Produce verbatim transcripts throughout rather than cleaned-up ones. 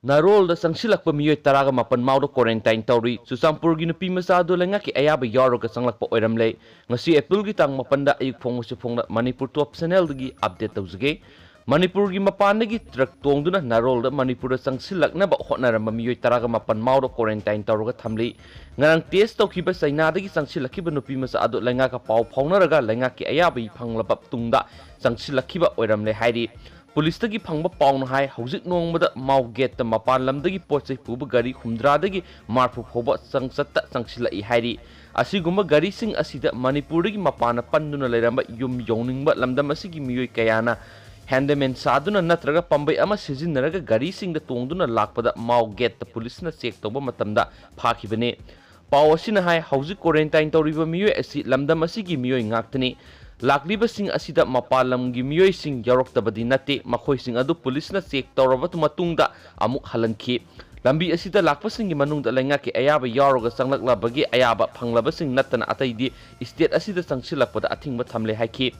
ꯅꯥꯔꯣꯜꯗ ꯆꯪꯁꯤꯜꯂꯛꯄ ꯃꯤꯑꯣꯏ ꯇꯔꯥꯒ ꯃꯥꯄꯟ ꯃꯥꯎꯗ quarantine ꯇꯧꯔꯤ꯫ ꯆꯨꯔꯆꯥꯟꯄꯨꯔꯒꯤ ꯅꯨꯄꯤ ꯃꯆꯥ ꯑꯗꯨ ꯂꯩꯉꯥꯛꯀꯤ ꯑꯌꯥꯕ ꯌꯥꯎꯔꯒ ꯆꯪꯂꯛꯄ ꯑꯣꯏꯔꯝꯂꯦ꯫ ꯉꯁꯤ ꯑꯦꯄ꯭ꯔꯤꯜꯒꯤ ꯇꯥꯡ ꯃꯥꯄꯟꯗ ꯑꯌꯨꯛ ꯐꯣꯡꯕꯁꯨ ꯐꯣꯡꯅ ꯃꯅꯤꯄꯨꯔ ꯇꯣꯞ ꯆꯦꯅꯦꯜꯗꯒꯤ ꯑꯞꯗꯦꯠ ꯇꯧꯖꯒꯦ꯫ ꯃꯅꯤꯄꯨꯔꯒꯤ ꯃꯄꯥꯟꯗꯒꯤ ꯇ꯭ꯔꯛ ꯇꯣꯡꯗꯨꯅ ꯅꯥꯔꯣꯜꯗ ꯃꯅꯤꯄꯨꯔꯗ ꯆꯪꯁꯤꯜꯂꯛꯅꯕ ꯍꯣꯠꯅꯔꯝꯕ ꯃꯤꯑꯣꯏ ꯇꯔꯥꯒ ꯃꯥꯄꯟ ꯃꯥꯎꯗ quarantine ꯇꯧꯔꯒ ꯊꯝꯂꯤ꯫ ꯉꯔꯥꯡ ꯇꯦꯁ ꯇꯧꯈꯤꯕ ꯆꯩꯅꯥꯗꯒꯤ ꯆꯪꯁꯤꯜꯂꯛꯈꯤꯕ ꯅꯨꯄꯤ ꯃꯆꯥ ꯑꯗꯨ ꯂꯩꯉꯥꯛꯀ ꯄꯥꯎ ꯐꯥꯎꯅꯔꯒ ꯂꯩꯉꯥꯛꯀꯤ ꯑꯌꯥꯕ ꯐꯪꯂꯕ ꯇꯨꯡꯗ ꯆꯪꯁꯤꯜꯂꯛꯈꯤꯕ ꯑꯣꯏꯔꯝꯂꯦ ꯍꯥꯏꯔꯤ꯫ ꯄꯨꯂꯤꯁꯇꯒꯤ ꯐꯪꯕ ꯄꯥꯎꯅ ꯍꯥꯏ, ꯍꯧꯖꯤꯛ ꯅꯣꯡꯃꯗ ꯃꯥꯎ ꯒꯦꯠꯇ ꯃꯄꯥꯟ ꯂꯝꯗꯒꯤ ꯄꯣꯠ ꯆꯩ ꯄꯨꯕ ꯒꯥꯔꯤ ꯍꯨꯝꯗ꯭ꯔꯥꯗꯒꯤ ꯃꯔꯐꯨ ꯐꯥꯎꯕ ꯆꯪꯆꯠꯇ ꯆꯪꯁꯤꯜꯂꯛꯏ ꯍꯥꯏꯔꯤ꯫ ꯑꯁꯤꯒꯨꯝꯕ ꯒꯥꯔꯤꯁꯤꯡ ꯑꯁꯤꯗ ꯃꯅꯤꯄꯨꯔꯗꯒꯤ ꯃꯄꯥꯟꯗ ꯄꯟꯗꯨꯅ ꯂꯩꯔꯝꯕ ꯌꯨꯝ ꯌꯧꯅꯤꯡꯕ ꯂꯝꯗꯝ ꯑꯁꯤꯒꯤ ꯃꯤꯑꯣꯏ ꯀꯌꯥꯅ handyman ꯁꯥꯗꯨꯅ ꯅꯠꯇ꯭ꯔꯒ ꯄꯥꯝꯕꯩ ꯑꯃ ꯁꯤꯖꯤꯟꯅꯔꯒ ꯒꯥꯔꯤꯁꯤꯡꯗ ꯇꯣꯡꯗꯨꯅ ꯂꯥꯛꯄꯗ ꯃꯥꯎ ꯒꯦꯠꯇ ꯄꯨꯂꯤꯁꯅ ꯆꯦꯛ ꯇꯧꯕ ꯃꯇꯝꯗ ꯐꯥꯈꯤꯕꯅꯤ꯫ ꯄꯥꯎ ꯑꯁꯤꯅ ꯍꯥꯏ, ꯍꯧꯖꯤꯛ quarantine ꯇꯧꯔꯤꯕ ꯃꯤꯑꯣꯏ ꯑꯁꯤ ꯂꯝꯗꯝ ꯑꯁꯤꯒꯤ ꯃꯤꯑꯣꯏ ꯉꯥꯛꯇꯅꯤ꯫ ꯂꯥꯛꯂꯤꯕꯁꯤꯡ ꯑꯁꯤꯗ ꯃꯄꯥꯟ ꯂꯝꯒꯤ ꯃꯤꯑꯣꯏꯁꯤꯡ ꯌꯥꯎꯔꯛꯇꯕꯗꯤ ꯅꯠꯇꯦ꯫ ꯃꯈꯣꯏꯁꯤꯡ ꯑꯗꯨ ꯄꯨꯂꯤꯁꯅ ꯆꯦꯛ ꯇꯧꯔꯕ ꯃꯇꯨꯡꯗ ꯑꯃꯨꯛ ꯍꯜꯍꯟꯈꯤ꯫ ꯂꯝꯕꯤ ꯑꯁꯤꯗ ꯂꯥꯛꯄꯁꯤꯡꯒꯤ ꯃꯅꯨꯡꯗ ꯂꯩꯉꯥꯛꯀꯤ ꯑꯌꯥꯕ ꯌꯥꯎꯔꯒ ꯆꯪꯂꯛꯂꯕꯒꯤ ꯑꯌꯥꯕ ꯐꯪꯂꯕꯁꯤꯡ ꯅꯠꯇꯅ ꯑꯇꯩꯗꯤ state ꯑꯁꯤꯗ ꯆꯪꯁꯤꯜꯂꯛꯄꯗ ꯑꯊꯤꯡꯕ ꯊꯝꯂꯦ ꯍꯥꯏꯈꯤ꯫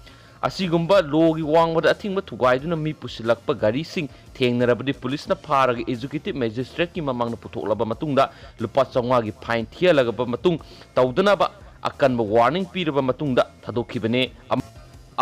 ꯑꯁꯤꯒꯨꯝꯕ ꯂꯣꯒꯤ ꯋꯥꯡꯃꯗ ꯑꯊꯤꯡꯕ ꯊꯨꯒꯥꯏꯗꯨꯅ ꯃꯤ ꯄꯨꯁꯤꯜꯂꯛꯄ ꯒꯥꯔꯤꯁꯤꯡ ꯊꯦꯡꯅꯔꯕꯗꯤ ꯄꯨꯂꯤꯁꯅ ꯐꯥꯔꯒ executive magistrateꯀꯤ ꯃꯃꯥꯡꯗ ꯄꯨꯊꯣꯛꯂꯕ ꯃꯇꯨꯡꯗ ꯂꯨꯄꯥ ꯆꯥꯝꯃꯉꯥꯒꯤ fine ꯊꯤꯍꯜꯂꯕ ꯃꯇꯨꯡ ꯇꯧꯗꯅꯕ ꯑꯀꯟꯕ warning ꯄꯤꯔꯕ ꯃꯇꯨꯡꯗ ꯊꯥꯗꯣꯛꯈꯤꯕꯅꯤ꯫ ꯑꯃ-,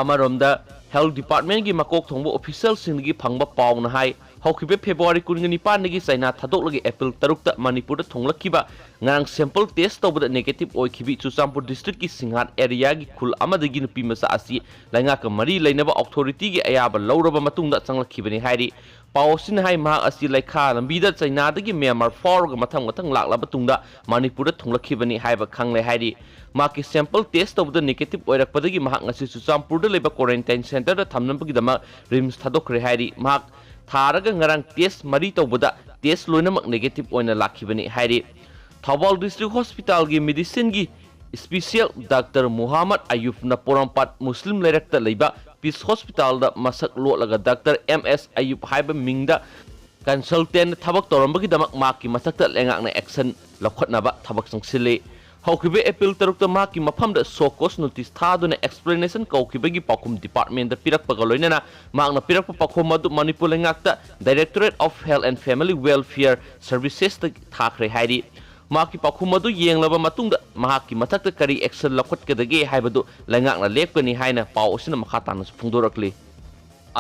ꯑꯃꯔꯣꯝꯗ health departmentꯀꯤ ꯃꯀꯣꯛ ꯊꯣꯡꯕ officialꯁꯤꯡꯗꯒꯤ ꯐꯪꯕ ꯄꯥꯎꯅ ꯍꯥꯏ, ꯍꯧꯈꯤꯕ February ꯀꯨꯟꯒ ꯅꯤꯄꯥꯟꯗꯒꯤ ꯆꯩꯅꯥ ꯊꯥꯗꯣꯛꯂꯒ April ꯇꯔꯨꯛꯇ ꯃꯅꯤꯄꯨꯔꯗ ꯊꯨꯡꯂꯛꯈꯤꯕ, ꯉꯔꯥꯡ sample test ꯇꯧꯕꯗ negative ꯑꯣꯏꯈꯤꯕ ꯆꯨꯔꯆꯥꯟꯄꯨꯔ districtꯀꯤ ꯁꯤꯡꯍꯥꯠ areaꯒꯤ ꯈꯨꯜ ꯑꯃꯗꯒꯤ ꯅꯨꯄꯤ ꯃꯆꯥ ꯑꯁꯤ ꯂꯩꯉꯥꯛꯀ ꯃꯔꯤ ꯂꯩꯅꯕ authorityꯒꯤ ꯑꯌꯥꯕ ꯂꯧꯔꯕ ꯃꯇꯨꯡꯗ ꯆꯪꯂꯛꯈꯤꯕꯅꯤ ꯍꯥꯏꯔꯤ꯫ ꯄꯥꯎ ꯑꯁꯤꯅ ꯍꯥꯏ, ꯃꯍꯥꯛ ꯑꯁꯤ ꯂꯩꯈꯥ ꯂꯝꯕꯤꯗ ꯆꯩꯅꯥꯗꯒꯤ ꯃ꯭ꯌꯥꯟꯃꯥꯔ ꯐꯥꯎꯔꯒ ꯃꯊꯪ ꯃꯊꯪ ꯂꯥꯛꯂꯕ ꯇꯨꯡꯗ ꯃꯅꯤꯄꯨꯔꯗ ꯊꯨꯡꯂꯛꯈꯤꯕꯅꯤ ꯍꯥꯏꯕ ꯈꯪꯂꯦ ꯍꯥꯏꯔꯤ꯫ ꯃꯍꯥꯛꯀꯤ sample test ꯇꯧꯕꯗ negative ꯑꯣꯏꯔꯛꯄꯗꯒꯤ ꯃꯍꯥꯛ ꯉꯁꯤ ꯆꯨꯔꯆꯥꯟꯄꯨꯔꯗ ꯂꯩꯕ quarantine centreꯗ ꯊꯝꯅꯕꯒꯤꯗꯃꯛ RIMS ꯊꯥꯗꯣꯛꯈ꯭ꯔꯦ ꯍꯥꯏꯔꯤ꯫ ꯃꯍꯥꯛ ꯊꯥꯔꯒ ꯉꯔꯥꯡ test ꯃꯔꯤ ꯇꯧꯕꯗ test ꯂꯣꯏꯅꯃꯛ negative ꯑꯣꯏꯅ ꯂꯥꯛꯈꯤꯕꯅꯤ ꯍꯥꯏꯔꯤ꯫ ꯊꯧꯕꯥꯜ district hospitalꯒꯤ medicineꯒꯤ special doctor ꯃꯨꯍꯝꯃꯗ ꯑꯌꯨꯕꯅ ꯄꯣꯔꯣꯝꯄꯥꯠ ꯃꯨꯁꯂꯤꯝ ꯂꯩꯔꯛꯇ ꯂꯩꯕ Peace Hospitalꯗ ꯃꯁꯛ ꯂꯣꯠꯂꯒ doctor M S ꯑꯌꯨꯕ ꯍꯥꯏꯕ ꯃꯤꯡꯗ consultant ꯊꯕꯛ ꯇꯧꯔꯝꯕꯒꯤꯗꯃꯛ ꯃꯍꯥꯛꯀꯤ ꯃꯊꯛꯇ ꯂꯩꯉꯥꯛꯅ action ꯂꯧꯈꯠꯅꯕ ꯊꯕꯛ ꯆꯪꯁꯤꯜꯂꯤ꯫ ꯍꯧꯈꯤꯕ ꯑꯦꯄ꯭ꯔꯤꯜ ꯇꯔꯨꯛꯇ ꯃꯍꯥꯛꯀꯤ ꯃꯐꯝꯗ show cause notice ꯊꯥꯗꯨꯅ explanation ꯀꯧꯈꯤꯕꯒꯤ ꯄꯥꯎꯈꯨꯝ departmentꯗ ꯄꯤꯔꯛꯄꯒ ꯂꯣꯏꯅꯅ ꯃꯍꯥꯛꯅ ꯄꯤꯔꯛꯄ ꯄꯥꯎꯈꯨꯝ ꯑꯗꯨ Manipur ꯂꯩꯉꯥꯛꯇ Directorate of Health and Family Welfare Servicesꯇ ꯊꯥꯈ꯭ꯔꯦ ꯍꯥꯏꯔꯤ꯫ ꯃꯍꯥꯛꯀꯤ ꯄꯥꯎꯈꯨꯝ ꯑꯗꯨ ꯌꯦꯡꯂꯕ ꯃꯇꯨꯡꯗ ꯃꯍꯥꯛꯀꯤ ꯃꯊꯛꯇ ꯀꯔꯤ action ꯂꯧꯈꯠꯀꯗꯒꯦ ꯍꯥꯏꯕꯗꯨ ꯂꯩꯉꯥꯛꯅ ꯂꯦꯞꯀꯅꯤ ꯍꯥꯏꯅ ꯄꯥꯎ ꯑꯁꯤꯅ ꯃꯈꯥ ꯇꯥꯅꯁꯨ ꯐꯣꯡꯗꯣꯔꯛꯂꯤ꯫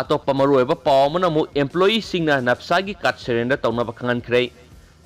ꯑꯇꯣꯞꯄ ꯃꯔꯨꯑꯣꯏꯕ ꯄꯥꯎ ꯑꯃꯅ ꯑꯃꯨꯛ employeeꯁꯤꯡꯅ ꯅꯞꯁꯥꯒꯤ card surrender ꯇꯧꯅꯕ ꯈꯪꯍꯟꯈ꯭ꯔꯦ꯫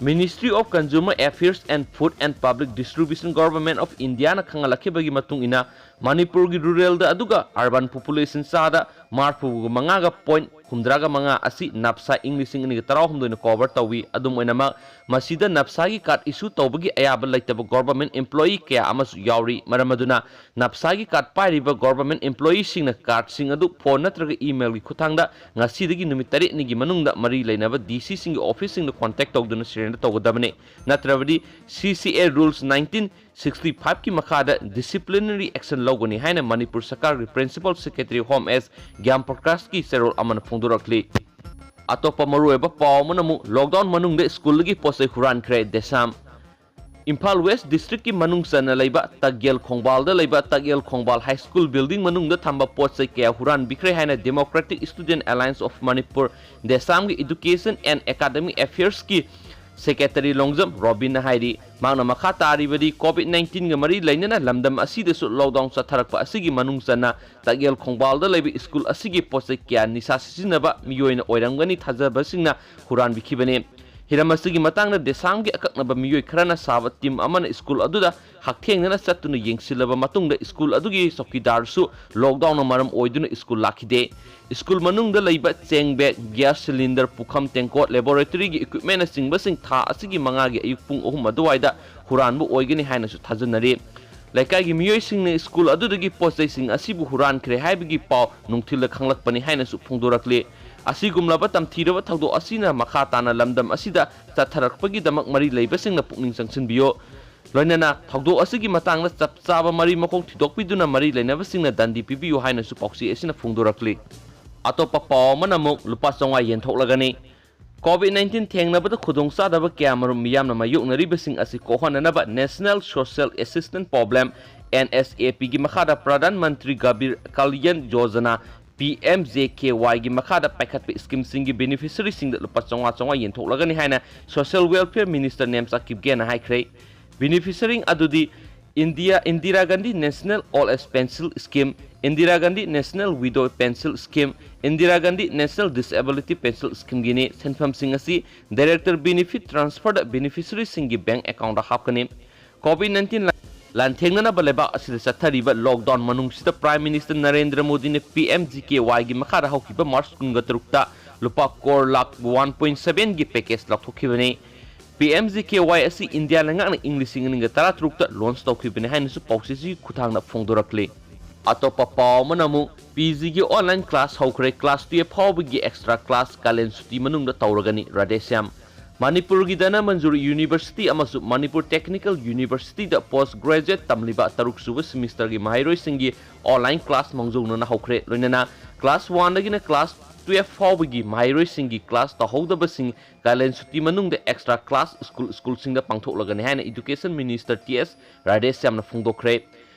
Ministry of Consumer Affairs and Food and Public Distribution, Government of Indiaꯅ ꯈꯪꯍꯜꯂꯛꯈꯤꯕꯒꯤ ꯃꯇꯨꯡ ꯏꯟꯅ ꯃꯅꯤꯄꯨꯔꯒꯤ ruralꯗ ꯑꯗꯨꯒ urban population ꯆꯥꯗ ꯃꯔꯤꯐꯨꯒ ꯃꯉꯥꯒ point ꯍꯨꯝꯗ꯭ꯔꯥꯒ ꯃꯉꯥ ꯑꯁꯤ ꯅꯞꯁꯥ ꯏꯪ ꯂꯤꯁꯤꯡ ꯑꯅꯤꯒ ꯇꯔꯥꯍꯨꯝꯗꯣꯏꯅ cover ꯇꯧꯏ꯫ ꯑꯗꯨꯝ ꯑꯣꯏꯅꯃꯛ, ꯃꯁꯤꯗ ꯅꯞꯁꯥꯒꯤ card issue ꯇꯧꯕꯒꯤ ꯑꯌꯥꯕ ꯂꯩꯇꯕ government employee ꯀꯌꯥ ꯑꯃꯁꯨ ꯌꯥꯎꯔꯤ꯫ ꯃꯔꯝ ꯑꯗꯨꯅ ꯅꯞꯁꯥꯒꯤ card ꯄꯥꯏꯔꯤꯕ government employeeꯁꯤꯡꯅ cardꯁꯤꯡ ꯑꯗꯨ phone ꯅꯠꯇ꯭ꯔꯒ emailꯒꯤ ꯈꯨꯠꯊꯥꯡꯗ ꯉꯁꯤꯗꯒꯤ ꯅꯨꯃꯤꯠ ꯇꯔꯦꯠꯅꯤꯒꯤ ꯃꯅꯨꯡꯗ ꯃꯔꯤ ꯂꯩꯅꯕ DCꯁꯤꯡꯒꯤ officeꯁꯤꯡꯗ contact ꯇꯧꯗꯨꯅ surrender ꯇꯧꯒꯗꯕꯅꯤ꯫ ꯅꯠꯇ꯭ꯔꯕꯗꯤ CCA rules nineteen sixty fiveꯀꯤ ꯃꯈꯥꯗ disciplinary action ꯂꯧꯒꯅꯤ ꯍꯥꯏꯅ ꯃꯅꯤꯄꯨꯔ ꯁꯔꯀꯥꯔꯒꯤ Principal Secretary Home S ꯒ꯭ꯌꯥꯝ ꯄ꯭ꯔꯀꯥꯁꯀꯤ ꯆꯦꯔꯣꯜ ꯑꯃꯅ ꯐꯣꯡꯗꯣꯔꯛꯂꯤ꯫ ꯑꯇꯣꯞꯄ ꯃꯔꯨꯑꯣꯏꯕ ꯄꯥꯎ ꯑꯃꯅ ꯑꯃꯨꯛ lockdown ꯃꯅꯨꯡꯗ schoolꯗꯒꯤ ꯄꯣꯠ ꯆꯩ ꯍꯨꯔꯥꯟꯈ꯭ꯔꯦ ꯗꯦꯁꯥꯝ꯫ ꯏꯝꯐꯥꯜ West Districtꯀꯤ ꯃꯅꯨꯡ ꯆꯟꯅ ꯂꯩꯕ ꯇꯒꯦꯜ ꯈꯣꯡꯕꯥꯜꯗ ꯂꯩꯕ ꯇꯒꯦꯜ ꯈꯣꯡꯕꯥꯜ High School building ꯃꯅꯨꯡꯗ ꯊꯝꯕ ꯄꯣꯠ ꯆꯩ ꯀꯌꯥ ꯍꯨꯔꯥꯟꯕꯤꯈ꯭ꯔꯦ ꯍꯥꯏꯅ Democratic Student Alliance of Manipur, ꯗꯦꯁꯥꯝꯒꯤ Education and Academic Affairsꯀꯤ Secretary Longjam ꯔꯣꯕꯤꯟꯅ ꯍꯥꯏꯔꯤ꯫ ꯃꯍꯥꯛꯅ ꯃꯈꯥ ꯇꯥꯔꯤꯕꯗꯤ, COVID nineteenꯒ ꯃꯔꯤ ꯂꯩꯅꯅ ꯂꯝꯗꯝ ꯑꯁꯤꯗꯁꯨ lockdown ꯆꯠꯊꯔꯛꯄ ꯑꯁꯤꯒꯤ ꯃꯅꯨꯡ ꯆꯟꯅ ꯇꯒꯦꯜ ꯈꯣꯡꯕꯥꯜꯗ ꯂꯩꯕ school ꯑꯁꯤꯒꯤ ꯄꯣꯠ ꯆꯩ ꯀꯌꯥ ꯅꯤꯁꯥ ꯁꯤꯖꯤꯟꯅꯕ ꯃꯤꯑꯣꯏꯅ ꯑꯣꯏꯔꯝꯒꯅꯤ ꯊꯥꯖꯕꯁꯤꯡꯅ ꯍꯨꯔꯥꯟꯕꯤꯈꯤꯕꯅꯤ꯫ ꯍꯤꯔꯝ ꯑꯁꯤꯒꯤ ꯃꯇꯥꯡꯗ ꯗꯦꯁꯥꯝꯒꯤ ꯑꯀꯛꯅꯕ ꯃꯤꯑꯣꯏ ꯈꯔꯅ ꯁꯥꯕ team ꯑꯃꯅ school ꯑꯗꯨꯗ ꯍꯛꯊꯦꯡꯅꯅ ꯆꯠꯇꯨꯅ ꯌꯦꯡꯁꯤꯜꯂꯕ ꯃꯇꯨꯡꯗ school ꯑꯗꯨꯒꯤ ꯆꯧꯀꯤꯗꯥꯔꯁꯨ lockdownꯅ ꯃꯔꯝ ꯑꯣꯏꯗꯨꯅ school ꯂꯥꯛꯈꯤꯗꯦ꯫ School ꯃꯅꯨꯡꯗ ꯂꯩꯕ ꯆꯦꯡ bag, gas cylinder, ꯄꯨꯈꯝ ꯇꯦꯡꯀꯣꯠ, laboratoryꯒꯤ equipmentꯅꯆꯤꯡꯕꯁꯤꯡ ꯊꯥ ꯑꯁꯤꯒꯤ ꯃꯉꯥꯒꯤ ꯑꯌꯨꯛ ꯄꯨꯡ ꯑꯍꯨꯝ ꯑꯗꯨꯋꯥꯏꯗ ꯍꯨꯔꯥꯟꯕ ꯑꯣꯏꯒꯅꯤ ꯍꯥꯏꯅꯁꯨ ꯊꯥꯖꯅꯔꯤ꯫ ꯂꯩꯀꯥꯏꯒꯤ ꯃꯤꯑꯣꯏꯁꯤꯡꯅ school ꯑꯗꯨꯗꯒꯤ ꯄꯣꯠ ꯆꯩꯁꯤꯡ ꯑꯁꯤꯕꯨ ꯍꯨꯔꯥꯟꯈ꯭ꯔꯦ ꯍꯥꯏꯕꯒꯤ ꯄꯥꯎ ꯅꯨꯡꯊꯤꯜꯗ ꯈꯪꯂꯛꯄꯅꯤ ꯍꯥꯏꯅꯁꯨ ꯐꯣꯡꯗꯣꯔꯛꯂꯤ꯫ ꯑꯁꯤꯒꯨꯝꯂꯕ ꯇꯝꯊꯤꯔꯕ ꯊꯧꯗꯣꯛ ꯑꯁꯤꯅ ꯃꯈꯥ ꯇꯥꯅ ꯂꯝꯗꯝ ꯑꯁꯤꯗ ꯆꯠꯊꯔꯛꯄꯒꯤꯗꯃꯛ ꯃꯔꯤ ꯂꯩꯕꯁꯤꯡꯅ ꯄꯨꯛꯅꯤꯡ ꯆꯪꯁꯤꯟꯕꯤꯌꯨ꯫ ꯂꯣꯏꯅꯅ ꯊꯧꯗꯣꯛ ꯑꯁꯤꯒꯤ ꯃꯇꯥꯡꯗ ꯆꯞ ꯆꯥꯕ ꯃꯔꯤ ꯃꯈꯣꯡ ꯊꯤꯗꯣꯛꯄꯤꯗꯨꯅ ꯃꯔꯤ ꯂꯩꯅꯕꯁꯤꯡꯅ ꯗꯟꯗꯤ ꯄꯤꯕꯤꯌꯨ ꯍꯥꯏꯅꯁꯨ ꯄꯥꯎꯆꯦ ꯑꯁꯤꯅ ꯐꯣꯡꯗꯣꯔꯛꯂꯤ꯫ ꯑꯇꯣꯞꯄ ꯄꯥꯎ ꯑꯃꯅ ꯑꯃꯨꯛ ꯂꯨꯄꯥ ꯆꯥꯝꯃꯉꯥ ꯌꯦꯟꯊꯣꯛꯂꯒꯅꯤ꯫ COVID nineteen ꯊꯦꯡꯅꯕꯗ ꯈꯨꯗꯣꯡꯆꯥꯗꯕ ꯀꯌꯥꯃꯔꯨꯝ ꯃꯤꯌꯥꯝꯅ ꯃꯥꯌꯣꯛꯅꯔꯤꯕꯁꯤꯡ ꯑꯁꯤ ꯀꯣꯛꯍꯟꯅꯅꯕ National Social Assistance Program, NSAP ꯒꯤ ꯃꯈꯥꯗ Pradhan Mantri Gareeb Kalyan Yojana, P M J K Y ꯒꯤ ꯃꯈꯥꯗ ꯄꯥꯏꯈꯠꯄ scheme ꯁꯤꯡꯒꯤ beneficiary ꯁꯤꯡꯗ ꯂꯨꯄꯥ ꯆꯥꯝꯃꯉꯥ ꯆꯥꯝꯃꯉꯥ ꯌꯦꯟꯊꯣꯛꯂꯒꯅꯤ ꯍꯥꯏꯅ Social Welfare Minister Nemcha Kipgen ꯅ ꯍꯥꯏꯈ꯭ꯔꯦ꯫ Beneficiary ꯑꯗꯨꯗꯤ India, Indira Gandhi National Old Age Pension Scheme, Indira Gandhi National Widow Pension Scheme, Indira Gandhi National Disability Pension Scheme Guinea. ꯁꯦꯟꯐꯝꯁꯤꯡ ꯑꯁꯤ direct benefit transfer ꯗ beneficiary ꯁꯤꯡꯒꯤ bank account ꯇ ꯍꯥꯞꯀꯅꯤ꯫ COVID nineteen ꯂꯥꯟꯊꯦꯡꯅꯅꯕ ꯂꯩꯕꯥꯛ ꯑꯁꯤꯗ ꯆꯠꯊꯔꯤꯕ lockdown ꯃꯅꯨꯡꯁꯤꯗ Prime Minister ꯅꯔꯦꯟꯗ꯭ꯔ ꯃꯣꯗꯤꯅ P M G K Y ꯒꯤ ꯃꯈꯥꯗ ꯍꯧꯈꯤꯕ March ꯀꯨꯟꯒ ꯇꯔꯨꯛꯇ ꯂꯨꯄꯥ core lakh one point seven ꯒꯤ package ꯂꯥꯎꯊꯣꯛꯈꯤꯕꯅꯤ꯫ P M G K Y ꯑꯁꯤ ꯏꯟꯗꯤꯌꯥ ꯂꯩꯉꯥꯛꯅ ꯏꯪ ꯂꯤꯁꯤꯡ ꯑꯅꯤꯒ ꯇꯔꯥꯇꯔꯨꯛꯇ launch ꯇꯧꯈꯤꯕꯅꯤ ꯍꯥꯏꯅꯁꯨ ꯄꯥꯎꯆꯦꯁꯤꯒꯤ ꯈꯨꯠꯊꯥꯡꯗ ꯐꯣꯡꯗꯣꯔꯛꯂꯤ꯫ ꯑꯇꯣꯞꯄ ꯄꯥꯎ ꯑꯃꯅ ꯑꯃꯨꯛ P G ꯒꯤ online class ꯍꯧꯈ꯭ꯔꯦ꯫ Class twelve ꯐꯥꯎꯕꯒꯤ extra class ꯀꯥꯂꯦꯟ ꯁꯨꯇꯤ ꯃꯅꯨꯡꯗ ꯇꯧꯔꯒꯅꯤ꯫ ꯔꯥꯙꯦꯁ꯭ꯌꯥꯝ꯫ ꯃꯅꯤꯄꯨꯔꯒꯤ ꯙꯅꯃꯟꯖꯨꯔꯤ University ꯑꯃꯁꯨꯡ ꯃꯅꯤꯄꯨꯔ Technical University ꯗ post graduate ꯇꯝꯂꯤꯕ ꯇꯔꯨꯛ ꯁꯨꯕ semester ꯒꯤ ꯃꯍꯩꯔꯣꯏꯁꯤꯡꯒꯤ online class ꯃꯥꯡꯖꯧꯅꯅ ꯍꯧꯈ꯭ꯔꯦ꯫ ꯂꯣꯏꯅꯅ class one ꯗꯒꯤꯅ class twelve ꯐꯥꯎꯕꯒꯤ ꯃꯍꯩꯔꯣꯏꯁꯤꯡꯒꯤ class ꯇꯧꯍꯧꯗꯕꯁꯤꯡ ꯀꯥꯂꯦꯟ ꯁꯨꯇꯤ ꯃꯅꯨꯡꯗ extra class school, school ꯁꯤꯡꯗ ꯄꯥꯡꯊꯣꯛꯂꯒꯅꯤ ꯍꯥꯏꯅ Education Minister T S ꯔꯥꯙꯦꯁ꯭ꯌꯥꯝꯅ ꯐꯣꯡꯗꯣꯛꯈ꯭ꯔꯦ꯫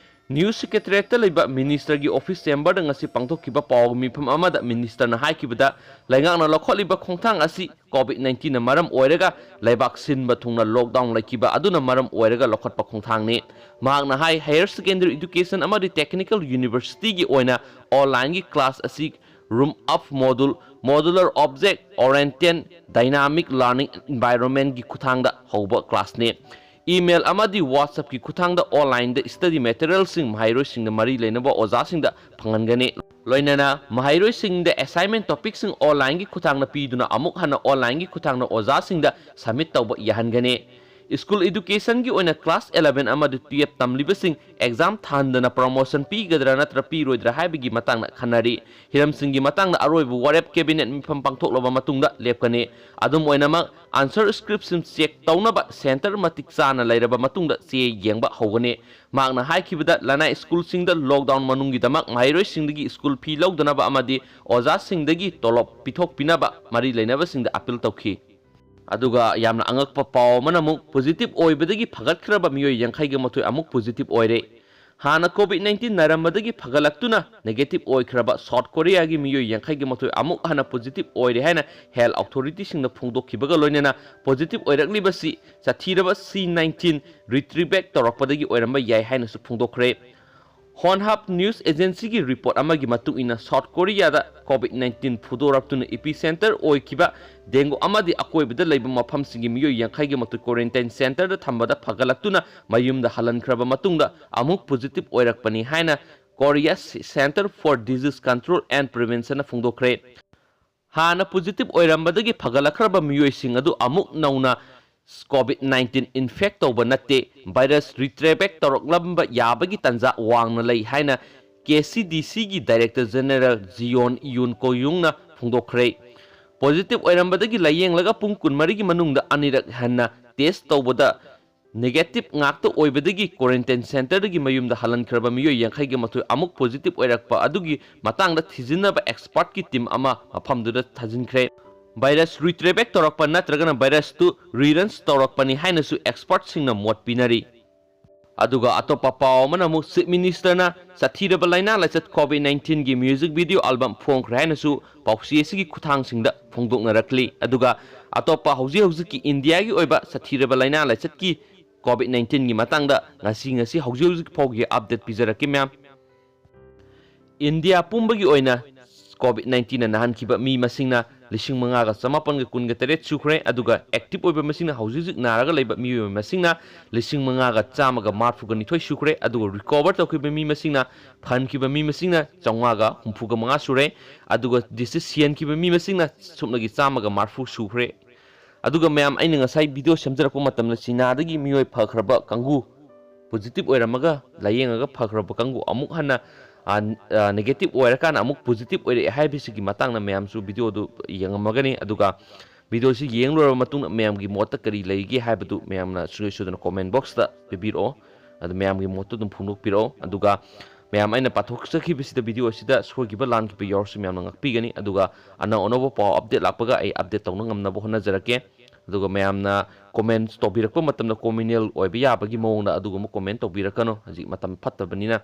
New Secretariat ꯇ ꯂꯩꯕ Minister ꯒꯤ office chamber ꯗ ꯉꯁꯤ ꯄꯥꯡꯊꯣꯛꯈꯤꯕ ꯄꯥꯎ ꯃꯤꯐꯝ ꯑꯃꯗ Minister ꯅ ꯍꯥꯏꯈꯤꯕꯗ, ꯂꯩꯉꯥꯛꯅ ꯂꯧꯈꯠꯂꯤꯕ ꯈꯣꯡꯊꯥꯡ ꯑꯁꯤ COVID nineteen ꯅ ꯃꯔꯝ ꯑꯣꯏꯔꯒ ꯂꯩꯕꯥꯛ ꯁꯤꯟꯕ ꯊꯨꯡꯅ lockdown ꯂꯩꯈꯤꯕ ꯑꯗꯨꯅ ꯃꯔꯝ ꯑꯣꯏꯔꯒ ꯂꯧꯈꯠꯄ ꯈꯣꯡꯊꯥꯡꯅꯤ꯫ ꯃꯍꯥꯛꯅ ꯍꯥꯏ, Higher Secondary Education ꯑꯃꯗꯤ Technical University ꯒꯤ ꯑꯣꯏꯅ online ꯒꯤ class ꯑꯁꯤ room of module, modular object oriented dynamic learning environment ꯀꯤ ꯈꯨꯠꯊꯥꯡꯗ ꯍꯧꯕ class ꯅꯤ꯫ Email ꯑꯃꯗꯤ WhatsApp ꯀꯤ ꯈꯨꯠꯊꯥꯡꯗ online ꯗ study material ꯁꯤꯡ ꯃꯍꯩꯔꯣꯏꯁꯤꯡꯗ ꯃꯔꯤ ꯂꯩꯅꯕ ꯑꯣꯖꯥꯁꯤꯡꯗ ꯐꯪꯍꯟꯒꯅꯤ꯫ ꯂꯣꯏꯅꯅ ꯃꯍꯩꯔꯣꯏꯁꯤꯡꯗ assignment topic ꯁꯤꯡ online ꯒꯤ ꯈꯨꯠꯊꯥꯡꯗ ꯄꯤꯗꯨꯅ ꯑꯃꯨꯛ ꯍꯟꯅ online ꯒꯤ ꯈꯨꯠꯊꯥꯡꯗ ꯑꯣꯖꯥꯁꯤꯡꯗ submit ꯇꯧꯕ ꯌꯥꯍꯟꯒꯅꯤ꯫ ꯁ꯭ꯀꯨꯜ ꯏꯗꯨꯀꯦꯁꯟꯒꯤ ꯑꯣꯏꯅ ꯀ꯭ꯂꯥꯁ eleven ꯑꯃꯗꯤ twelve ꯇꯝꯂꯤꯕꯁꯤꯡ ꯑꯦꯛꯖꯥꯝ ꯊꯥꯍꯟꯗꯅ ꯄ꯭ꯔꯃꯣꯁꯟ ꯄꯤꯒꯗ꯭ꯔꯥ ꯅꯠꯇ꯭ꯔ ꯄꯤꯔꯣꯏꯗ꯭ꯔꯥ ꯍꯥꯏꯕꯒꯤ ꯃꯇꯥꯡꯗ ꯈꯟꯅꯔꯤ꯫ ꯍꯤꯔꯝꯁꯤꯡꯒꯤ ꯃꯇꯥꯡꯗ ꯑꯔꯣꯏꯕ ꯋꯥꯔꯦꯞ ꯀꯦꯕꯤꯅꯦꯠ ꯃꯤꯐꯝ ꯄꯥꯡꯊꯣꯛꯂꯕ ꯃꯇꯨꯡꯗ ꯂꯦꯞꯀꯅꯤ꯫ ꯑꯗꯨꯝ ꯑꯣꯏꯅꯃꯛ, ꯑꯟꯁꯔ ꯁ꯭ꯀ꯭ꯔꯤꯞꯁꯤꯡ ꯆꯦꯛ ꯇꯧꯅꯕ ꯁꯦꯟꯇꯔ ꯃꯇꯤꯛ ꯆꯥꯅ ꯂꯩꯔꯕ ꯃꯇꯨꯡꯗ ꯆꯦ ꯌꯦꯡꯕ ꯍꯧꯒꯅꯤ꯫ ꯃꯍꯥꯛꯅ ꯍꯥꯏꯈꯤꯕꯗ, ꯂꯅꯥꯏ ꯁ꯭ꯀꯨꯜꯁꯤꯡꯗ ꯂꯣꯛꯗꯥꯎꯟ ꯃꯅꯨꯡꯒꯤꯗꯃꯛ ꯃꯍꯩꯔꯣꯏꯁꯤꯡꯗꯒꯤ ꯁ꯭ꯀꯨꯜ ꯐꯤ ꯂꯧꯗꯅꯕ ꯑꯃꯗꯤ ꯑꯣꯖꯥꯁꯤꯡꯗꯒꯤ ꯇꯣꯂꯣꯞ ꯄꯤꯊꯣꯛꯄꯤꯅꯕ ꯃꯔꯤ ꯂꯩꯅꯕꯁꯤꯡꯗ ꯑꯄꯤꯜ ꯇꯧꯈꯤ꯫ ꯑꯗꯨꯒ ꯌꯥꯝꯅ ꯑꯉꯛꯄ ꯄꯥꯎ ꯑꯃꯅ ꯑꯃꯨꯛ, ꯄꯣꯖꯤꯇꯤꯚ ꯑꯣꯏꯕꯗꯒꯤ ꯐꯒꯠꯈ꯭ꯔꯕ ꯃꯤꯑꯣꯏ ꯌꯥꯡꯈꯩꯒ ꯃꯥꯊꯣꯏ ꯑꯃꯨꯛ ꯄꯣꯖꯤꯇꯤꯚ ꯑꯣꯏꯔꯦ꯫ ꯍꯥꯟꯅ ꯀꯣꯚꯤꯗ nineteen ꯅꯥꯔꯝꯕꯗꯒꯤ ꯐꯒꯠꯂꯛꯇꯨꯅ ꯅꯦꯒꯦꯇꯤꯚ ꯑꯣꯏꯈ꯭ꯔꯕ ꯁꯥꯎꯠ ꯀꯣꯔꯤꯌꯥꯒꯤ ꯃꯤꯑꯣꯏ ꯌꯥꯡꯈꯩꯒ ꯃꯥꯊꯣꯏ ꯑꯃꯨꯛ ꯍꯟꯅ ꯄꯣꯖꯤꯇꯤꯚ ꯑꯣꯏꯔꯦ ꯍꯥꯏꯅ ꯍꯦꯜꯊ ꯑꯣꯊꯣꯔꯤꯇꯤꯁꯤꯡꯅ ꯐꯣꯡꯗꯣꯛꯈꯤꯕꯒ ꯂꯣꯏꯅꯅ ꯄꯣꯖꯤꯇꯤꯚ ꯑꯣꯏꯔꯛꯂꯤꯕꯁꯤ ꯆꯠꯊꯤꯔꯕ C nineteen ꯔꯤꯇ꯭ꯔꯤꯕꯦꯛ ꯇꯧꯔꯛꯄꯗꯒꯤ ꯑꯣꯏꯔꯝꯕ ꯌꯥꯏ ꯍꯥꯏꯅꯁꯨ ꯐꯣꯡꯗꯣꯛꯈ꯭ꯔꯦ꯫ ꯍꯣꯟꯍꯥꯞ ꯅ꯭ꯌꯨꯁ ꯑꯦꯖꯦꯟꯁꯤꯒꯤ ꯔꯤꯄꯣꯔꯠ ꯑꯃꯒꯤ ꯃꯇꯨꯡ ꯏꯟꯅ, ꯁꯥꯎꯠ ꯀꯣꯔꯤꯌꯥꯗ ꯀꯣꯚꯤꯗ nineteen ꯐꯨꯗꯣꯔꯛꯇꯨꯅ ꯏꯄꯤ ꯁꯦꯟꯇꯔ ꯑꯣꯏꯈꯤꯕ ꯗꯦꯡꯒꯨ ꯑꯃꯗꯤ ꯑꯀꯣꯏꯕꯗ ꯂꯩꯕ ꯃꯐꯝꯁꯤꯡꯒꯤ ꯃꯤꯑꯣꯏ ꯌꯥꯡꯈꯩꯒ ꯃꯥꯊꯣꯏ ꯀ꯭ꯋꯥꯔꯦꯟꯇꯥꯏꯟ ꯁꯦꯟꯇꯔꯗ ꯊꯝꯕꯗ ꯐꯒꯠꯂꯛꯇꯨꯅ ꯃꯌꯨꯝꯗ ꯍꯜꯍꯟꯈ꯭ꯔꯕ ꯃꯇꯨꯡꯗ ꯑꯃꯨꯛ ꯄꯣꯖꯤꯇꯤꯚ ꯑꯣꯏꯔꯛꯄꯅꯤ ꯍꯥꯏꯅ Korea centre for disease control and ꯄ꯭ꯔꯤꯚꯦꯟꯁꯟꯅ ꯐꯣꯡꯗꯣꯛꯈ꯭ꯔꯦ꯫ ꯍꯥꯟꯅ ꯄꯣꯖꯤꯇꯤꯚ ꯑꯣꯏꯔꯝꯕꯗꯒꯤ ꯐꯒꯠꯂꯛꯈ꯭ꯔꯕ ꯃꯤꯑꯣꯏꯁꯤꯡ ꯑꯗꯨ ꯑꯃꯨꯛ ꯅꯧꯅ ꯀꯣꯚꯤꯗ nineteen ꯏꯟꯐꯦꯛ ꯇꯧꯕ ꯅꯠꯇꯦ, ꯚꯥꯏꯔꯁ ꯔꯤꯇ꯭ꯔꯦꯕꯦꯛ ꯇꯧꯔꯛꯂꯝꯕ ꯌꯥꯕꯒꯤ ꯇꯥꯟꯖꯥ ꯋꯥꯡꯅ ꯂꯩ ꯍꯥꯏꯅ ꯀꯦ ꯁꯤ ꯗꯤ ꯁꯤꯒꯤ ꯗꯥꯏꯔꯦꯛꯇꯔ ꯖꯦꯅꯦꯔꯦꯜ ꯖꯤꯌꯣꯟ ꯌꯨꯟ ꯀꯣꯌꯨꯡꯅ ꯐꯣꯡꯗꯣꯛꯈ꯭ꯔꯦ꯫ ꯄꯣꯖꯤꯇꯤꯚ ꯑꯣꯏꯔꯝꯕꯗꯒꯤ ꯂꯥꯌꯦꯡꯂꯒ ꯄꯨꯡ ꯀꯨꯟꯃꯔꯤꯒꯤ ꯃꯅꯨꯡꯗ ꯑꯅꯤꯔꯛ ꯍꯟꯅ ꯇꯦꯁ ꯇꯧꯕꯗ ꯅꯦꯒꯦꯇꯤꯚ ꯉꯥꯛꯇ ꯑꯣꯏꯕꯗꯒꯤ ꯀ꯭ꯋꯥꯔꯦꯟꯇꯥꯏꯟ ꯁꯦꯟꯇꯔꯗꯒꯤ ꯃꯌꯨꯝꯗ ꯍꯜꯍꯟꯈ꯭ꯔꯕ ꯃꯤꯑꯣꯏ ꯌꯥꯡꯈꯩꯒ ꯃꯥꯊꯣꯏ ꯑꯃꯨꯛ ꯄꯣꯖꯤꯇꯤꯚ ꯑꯣꯏꯔꯛꯄ ꯑꯗꯨꯒꯤ ꯃꯇꯥꯡꯗ ꯊꯤꯖꯤꯟꯅꯕ ꯑꯦꯛꯁꯄꯔꯠꯀꯤ ꯇꯤꯝ ꯑꯃ ꯃꯐꯝꯗꯨꯗ ꯊꯥꯖꯤꯟꯈ꯭ꯔꯦ꯫ ꯚꯥꯏꯔꯁ ꯔꯤꯇ꯭ꯔꯦꯕꯦꯛ ꯇꯧꯔꯛꯄ ꯅꯠꯇ꯭ꯔꯒꯅ ꯚꯥꯏꯔꯁꯇꯨ ꯔꯤꯔꯟꯁ ꯇꯧꯔꯛꯄꯅꯤ ꯍꯥꯏꯅꯁꯨ ꯑꯦꯛꯁꯄꯔꯠꯁꯤꯡꯅ ꯃꯣꯠ ꯄꯤꯅꯔꯤ꯫ ꯑꯗꯨꯒ ꯑꯇꯣꯞꯄ ꯄꯥꯎ ꯑꯃꯅ ꯑꯃꯨꯛ, ꯆꯤꯐ ꯃꯤꯅꯤꯁꯇꯔꯅ ꯆꯠꯊꯤꯔꯕ ꯂꯥꯏꯅꯥ ꯂꯥꯏꯆꯠ ꯀꯣꯚꯤꯗ ꯅꯥꯏꯟꯇꯤꯟꯒꯤ ꯃ꯭ꯌꯨꯖꯤꯛ ꯚꯤꯗꯤꯑꯣ ꯑꯦꯜꯕꯝ ꯐꯣꯡꯈ꯭ꯔꯦ ꯍꯥꯏꯅꯁꯨ ꯄꯥꯎꯆꯦ ꯑꯁꯤꯒꯤ ꯈꯨꯠꯊꯥꯡꯁꯤꯡꯗ ꯐꯣꯡꯗꯣꯛꯅꯔꯛꯂꯤ꯫ ꯑꯗꯨꯒ ꯑꯇꯣꯞꯄ ꯍꯧꯖꯤꯛ ꯍꯧꯖꯤꯛꯀꯤ ꯏꯟꯗꯤꯌꯥꯒꯤ ꯑꯣꯏꯕ ꯆꯠꯊꯤꯔꯕ ꯂꯥꯏꯅꯥ ꯂꯥꯏꯆꯠꯀꯤ ꯀꯣꯚꯤꯗ ꯅꯥꯏꯟꯇꯤꯟꯒꯤ ꯃꯇꯥꯡꯗ ꯉꯁꯤ, ꯉꯁꯤ ꯍꯧꯖꯤꯛ ꯍꯧꯖꯤꯛ ꯐꯥꯎꯒꯤ ꯑꯞꯗꯦꯠ ꯄꯤꯖꯔꯛꯀꯦ, ꯃꯌꯥꯝ꯫ ꯏꯟꯗꯤꯌꯥ ꯄꯨꯝꯕꯒꯤ ꯑꯣꯏꯅ ꯀꯣꯚꯤꯗ ꯅꯥꯏꯟꯇꯤꯟꯅ ꯅꯥꯍꯟꯈꯤꯕ ꯃꯤ ꯃꯁꯤꯡꯅ ꯂꯤꯁꯤꯡ ꯃꯉꯥꯒ ꯆꯃꯥꯄꯟꯒ ꯀꯨꯟꯒ ꯇꯔꯦꯠ ꯁꯨꯈ꯭ꯔꯦ, ꯑꯗꯨꯒ ꯑꯦꯛꯇꯤꯚ ꯑꯣꯏꯕ ꯃꯁꯤꯡꯅ ꯍꯧꯖꯤꯛ ꯍꯧꯖꯤꯛ ꯅꯥꯔꯒ ꯂꯩꯕ ꯃꯤꯑꯣꯏ ꯃꯁꯤꯡꯅ ꯂꯤꯁꯤꯡ ꯃꯉꯥꯒ ꯆꯥꯝꯃꯒ ꯃꯔꯤꯐꯨꯒ ꯅꯤꯊꯣꯏ ꯁꯨꯈ꯭ꯔꯦ, ꯑꯗꯨꯒ ꯔꯤꯀꯣꯚꯔ ꯇꯧꯈꯤꯕ ꯃꯤ ꯃꯁꯤꯡꯅ, ꯐꯍꯟꯈꯤꯕ ꯃꯤ ꯃꯁꯤꯡꯅ ꯆꯥꯝꯃꯉꯥꯒ ꯍꯨꯝꯐꯨꯒ ꯃꯉꯥ ꯁꯨꯔꯦ, ꯑꯗꯨꯒ ꯗꯤꯁꯤꯁ ꯁꯤꯍꯟꯈꯤꯕ ꯃꯤ ꯃꯁꯤꯡꯅ ꯁꯨꯞꯅꯒꯤ ꯆꯥꯝꯃꯒ ꯃꯔꯤꯐꯨ ꯁꯨꯈ꯭ꯔꯦ꯫ ꯑꯗꯨꯒ ꯃꯌꯥꯝ, ꯑꯩꯅ ꯉꯁꯥꯏ ꯚꯤꯗꯤꯑꯣ ꯁꯦꯝꯖꯔꯛꯄ ꯃꯇꯝꯗ ꯆꯤꯅꯥꯗꯒꯤ ꯃꯤꯑꯣꯏ ꯐꯈ꯭ꯔꯕ ꯀꯥꯡꯕꯨ, ꯄꯣꯖꯤꯇꯤꯚ ꯑꯣꯏꯔꯝꯃꯒ ꯂꯥꯏꯌꯦꯡꯉꯒ ꯐꯈ꯭ꯔꯕ ꯀꯥꯡꯕꯨ ꯑꯃꯨꯛ ꯍꯟꯅ ꯅꯦꯒꯦꯇꯤꯚ ꯑꯣꯏꯔꯀꯥꯟꯗ ꯑꯃꯨꯛ ꯄꯣꯖꯤꯇꯤꯚ ꯑꯣꯏꯔꯛꯑꯦ ꯍꯥꯏꯕꯁꯤꯒꯤ ꯃꯇꯥꯡꯗ ꯃꯌꯥꯝꯁꯨ ꯚꯤꯗꯤꯑꯣꯗꯨ ꯌꯦꯡꯉꯝꯃꯒꯅꯤ꯫ ꯑꯗꯨꯒ ꯚꯤꯗꯤꯑꯣꯁꯤ ꯌꯦꯡ ꯂꯣꯏꯔꯕ ꯃꯇꯨꯡꯗ ꯃꯌꯥꯝꯒꯤ ꯃꯣꯠꯇ ꯀꯔꯤ ꯂꯩꯒꯦ ꯍꯥꯏꯕꯗꯨ ꯃꯌꯥꯝꯅ ꯁꯨꯡꯁꯣꯏ ꯁꯣꯏꯗꯅ ꯀꯣꯃꯦꯟ ꯕꯣꯛꯁꯇ ꯄꯤꯕꯤꯔꯛꯑꯣ꯫ ꯑꯗꯨ ꯃꯌꯥꯝꯒꯤ ꯃꯣꯠꯇꯨ ꯑꯗꯨꯝ ꯐꯣꯡꯗꯣꯛꯄꯤꯔꯛꯑꯣ꯫ ꯑꯗꯨꯒ ꯃꯌꯥꯝ, ꯑꯩꯅ ꯄꯥꯊꯣꯛꯆꯈꯤꯕꯁꯤꯗ ꯚꯤꯗꯤꯑꯣ ꯑꯁꯤꯗ ꯁꯣꯏꯈꯤꯕ ꯂꯥꯟꯈꯤꯕ ꯌꯥꯎꯔꯁꯨ ꯃꯌꯥꯝꯅ ꯉꯥꯛꯄꯤꯒꯅꯤ꯫ ꯑꯗꯨꯒ ꯑꯅꯧ ꯑꯅꯧꯕ ꯄꯥꯎ ꯑꯞꯗꯦꯠ ꯂꯥꯛꯄꯒ ꯑꯩ ꯑꯞꯗꯦꯠ ꯇꯧꯅ ꯉꯝꯅꯕ ꯍꯣꯠꯅꯖꯔꯛꯀꯦ꯫ ꯑꯗꯨꯒ ꯃꯌꯥꯝꯅ ꯀꯣꯃꯦꯟ ꯇꯧꯕꯤꯔꯛꯄ ꯃꯇꯝꯗ ꯀ꯭ꯔꯤꯃꯤꯅꯦꯜ ꯑꯣꯏꯕ ꯌꯥꯕꯒꯤ ꯃꯑꯣꯡꯗ ꯑꯗꯨꯒꯨꯝꯕ ꯀꯣꯃꯦꯟ ꯇꯧꯕꯤꯔꯛꯀꯅꯨ꯫ ꯍꯧꯖꯤꯛ ꯃꯇꯝ ꯐꯠꯇꯕꯅꯤꯅ꯫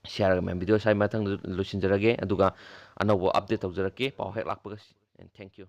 ꯁꯤ ꯍꯥꯏꯔꯒ ꯃꯌꯥꯝ, ꯚꯤꯗꯤꯑꯣ ꯁ꯭ꯋꯥꯏ ꯃꯊꯪꯗ ꯂꯣꯏꯁꯤꯟꯖꯔꯒꯦ꯫ ꯑꯗꯨꯒ ꯑꯅꯧꯕ ꯑꯞꯗꯦꯠ ꯇꯧꯖꯔꯛꯀꯦ ꯄꯥꯎ ꯍꯦꯛ ꯂꯥꯛꯄꯒ꯫ And thank you.